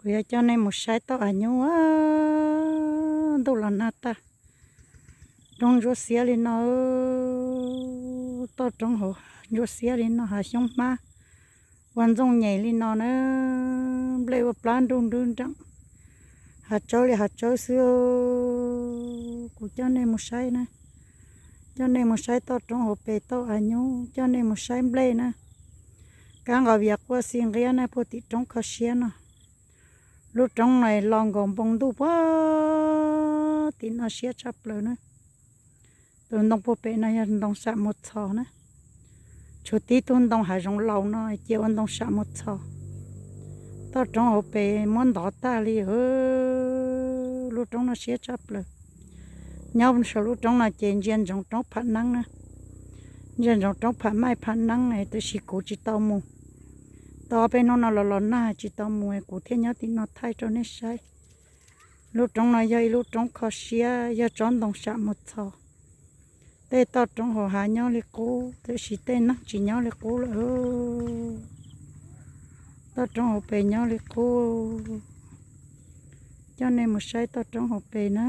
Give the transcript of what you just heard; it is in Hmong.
Kuv yuav coj nej mus saib toj av nyub, ntuj los nag tag. Roob ntsuab xiab li no, toj roob hauv ntsuab xiab li no, hav xyoob hmab ua ntxooj nyem li no na, nplej ua plab nruj nruj nreem, hav tsawb li hav tsawb xwb. Kuv coj nej mus saib na, coj nej mus saib toj roob hauv pes toj av nyub, coj nej mus saib nplej na. Kab nqos vias quaj xi nqiab na puag tim roob kho siab no. Lub roob no los nkaus npoo ntuj puag tim no siab tshaj plaws na. Tus ntoo puag pem no yog ntoo sam mus txhos na. Tshuav tib tug ntoo hav zoov laus no cia ua ntoo sam mus txhos. Toj roob hauv pes muab ntov tag li. Lub roob no siab tshaj plaws. Nyob saum lub roob no ces ntsia ntsoov roob pham neeb na, ntsia ntsoov roob pham maij pham neeb, tab sis kuv tsis tau mus. Tau ob peb hnub no los los nag tsis tau mus, kuv thiaj nyob tim no thaij rau nej saib. Lub roob no yog ib lub roob kho siab, yog tsob ntoo sam mus txhos. Tej toj roob hauv hav nyob li qub, tab sis tej neeg tsis nyob li qub lawm. Toj roob hauv pes nyob li qub. Coj nej mus saib toj roob hauv pes na.